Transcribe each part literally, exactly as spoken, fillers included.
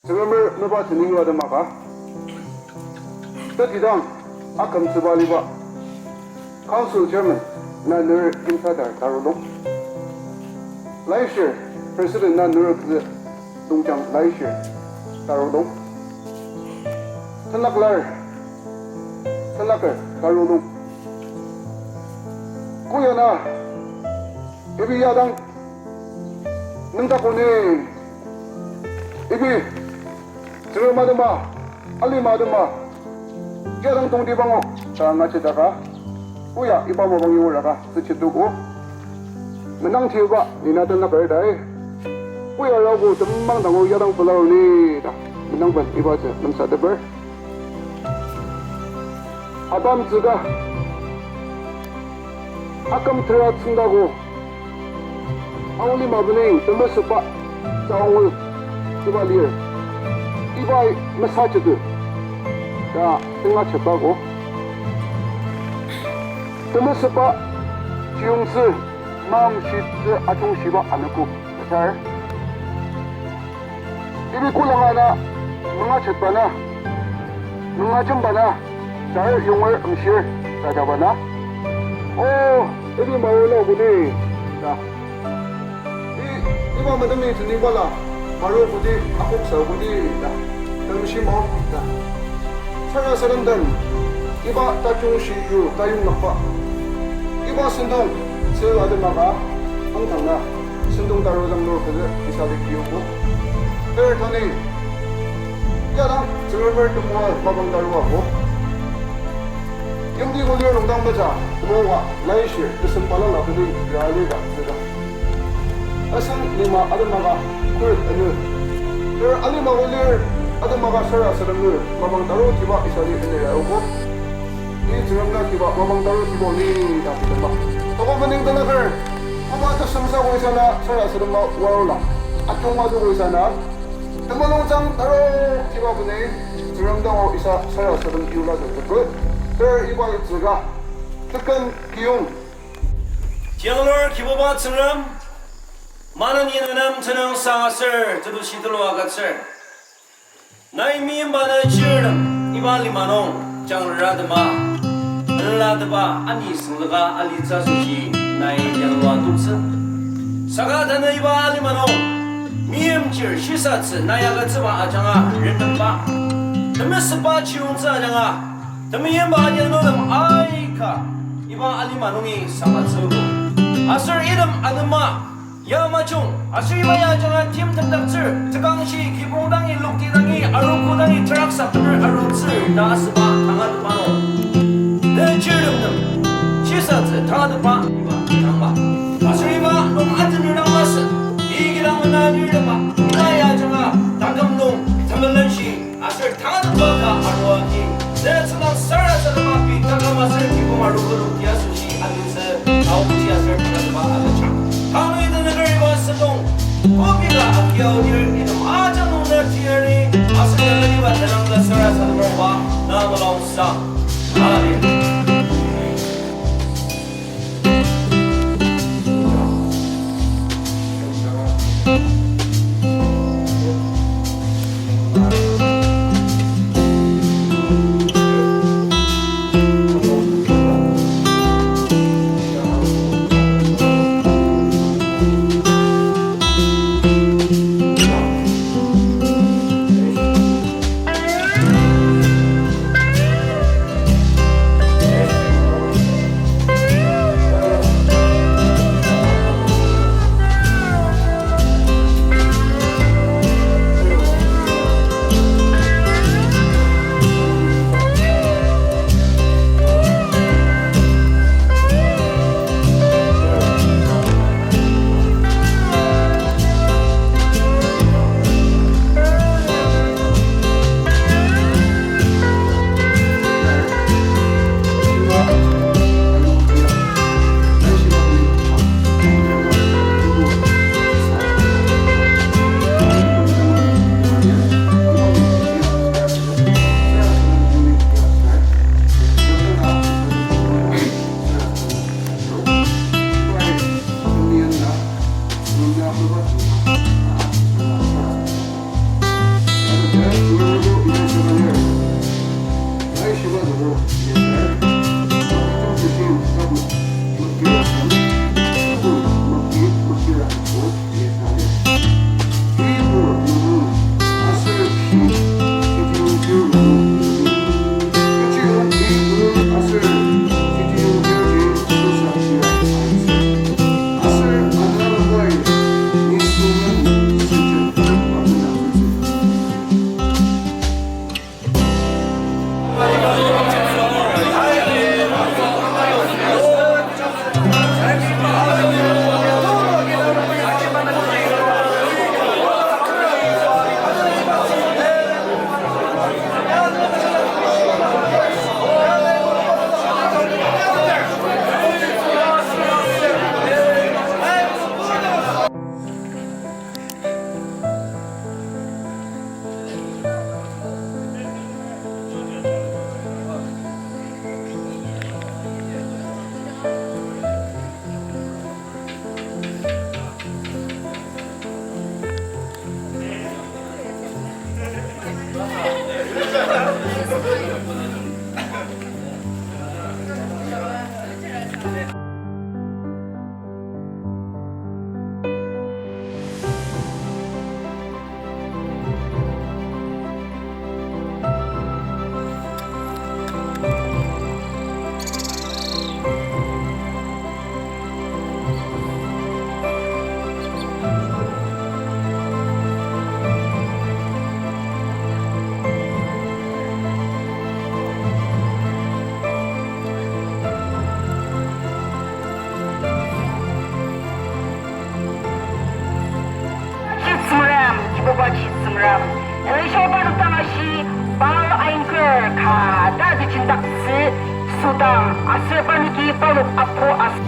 Tsüngremer mapa tenüng yua temaka. Tetidang akümtsüba liba Council Chairman na nüra Kimsadar Tarulung. Laishir President na nüra kü Tongchang Laishir Tarulung. Tenlaklar, tenlaker Tarulung. Koyana, ibi yadang nüngdakoni, ibi Tsüngrem atema, alima atema, yadang tongtibango, ta ngachi taka, oya iba mapang yuraka, süchituku. Menang tiba, nina tenlaker dai. Oya rago temang dango yadang pelaruni, ta, menang ban iba tsü lemsateper. Abam tsüka, aküm tera tsüngdako, aolima bening temesüba, taongu, tsüba lir. Ibai mesachete, ta tenga chepako. Temesüba, chiyongtsü, mamshitsü ajungshiba anogo, achar. Ibi kolanga na, mangachetba na, mangajemba na, jar yonger amshir, tajaba na. O, ibi maru la kudi, ta. I, iba madami teni bala, maru kudi, akoksa kudi, ta. Temshi mao, ta. Sarasadem den, iba tajungshi yu tayonglakba. Iba sentong, sü ademaka, angtangna, sentong taru dang nor kese, isa lik yoko. Ter tani, yadang, Tsüngremer temoa mapang taru ako. Yimti kolir nungdang meja, temoa, laishir, tesem balala kedi, ya alida, zeda. Asen lima ademaka khuret anu. Ter alima kolir ademaka sarasadem nü mapang taru tiba isali ene ya oko. Ni Tsüngrem na tiba mapang taru tibo ni ta tiba. Toko bening tenaker, koba tesemsa ko isana sarasadema warula. Akyong madu ko isana. Temulung jang taru tiba beni Tsüngrem dango isa sarasadem yula tenzüko. Ter iba itsüka. Teken kiyong. Tianglur Kibuba Tsüngrem, maneni nenem tenüngsang aser tetushi tulu agütsür. Nai meimba na chirtem iba lima nung jangra tema, enla teba ani süngleka alitsü asoshi nai yanglua toktsü. Saka tanü iba lima nung meimchir shisatsü nai agütsüba ajanga renemba, temesüba chiyungtsü ajanga, temeimba anianutem aika iba alima nungi samatsüogo. Aser item anema ya majung, aser iba ya ajanga timtemdaktsür, tekangshi kibong dangi, lokti dangi, arogo dangi, teraksa bener arutsür ta asüba tangatetba nung, ne chirtem nem shisatsü tangatetba iba tangba. Aser iba nung atenir dang masü, ikidang mena nirtema, iba ya ajanga taküm nung temelenshi aser tangatetba ka arua agi, ne tsüngdang sarasadema pei taküm aser kibong arogo lokti asoshi alitsü, aoji aser tangatetba alitsü. Tanü ita nüker iba sentong, kobi ka agi aodir item ajak nung ne tiari, aser ne iba tenangka sarasadema ba, na melangsang. Amen. Shia parnok dang ashi, Baal Ain Kür ka ta tejindaktsü sodang aser parnoki parnok apu as-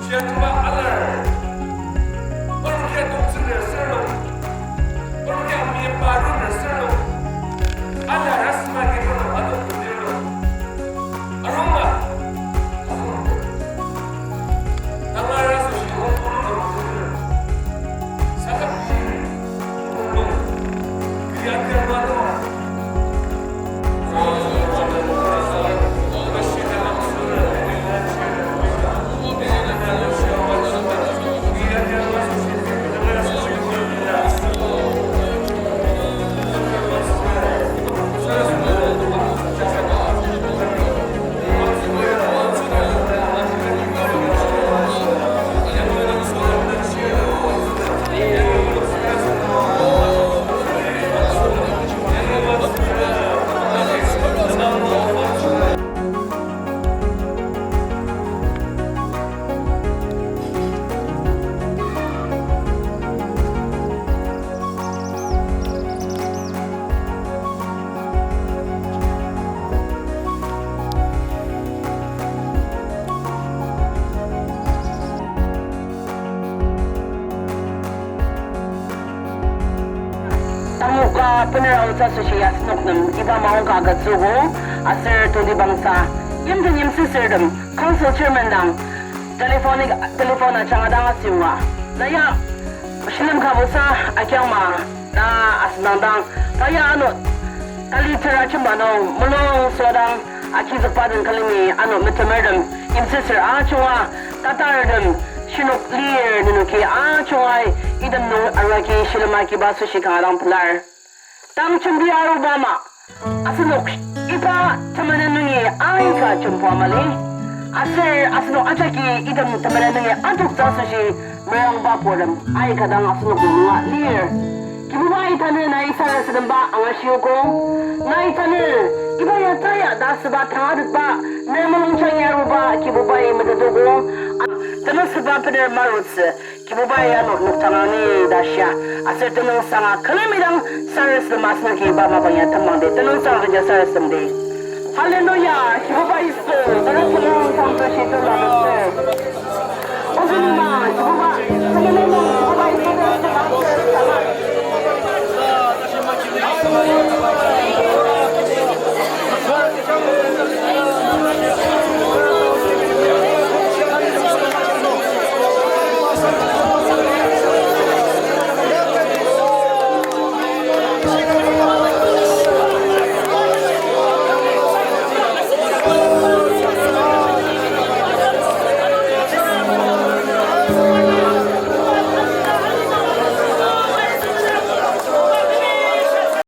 Shia tuba alar, parnokia toktsüner sürnung, parnokia mipa runer sürnung, alar asüba ki parnok adok kudirnung. Arungba, tangar asoshi ongpong nung kudir. Sakap Tamuka bener aotsü asoshi asenok nem iba maongka agütsüogo, aser tongtibangsa yimten yimsüsürtem council chairman dang telephonic, telephone ajanga dang asüngua. Na ya shilem kabusa akyangma na asüngdang dang, pa ya ano tali tera jemba nung mulung sodang agizükba den külemi ano metemertem yimsüsür ajunga tatartem shinok lir nenoki ajunga item nung aragi shilem agiba asoshi kanga dang pelar. Tang jembi aruba ama, asenok iba temenen nungi aika jembua mali. Aser asenok ajaki item temenen nungi atoktsü asoshi merangba purtem aika dang asenok nunga lir. Kibubai tanü nai sarasademba angashiogo. Nai tanü iba ya taya ta asüba tangatetba ne mulungjang aruba Kibubai metetogo. A, tanü süba bener marutsü. Kibubai ano nokdang ani ta shia, aser tenüngsanga külemi dang sarasadem asenoki iba mapang ya temangdi, tenüngsang kecha sarasademdi. Hallelujah, Kibubai Yisu, tanü tenüngsang tashi tenüngsang.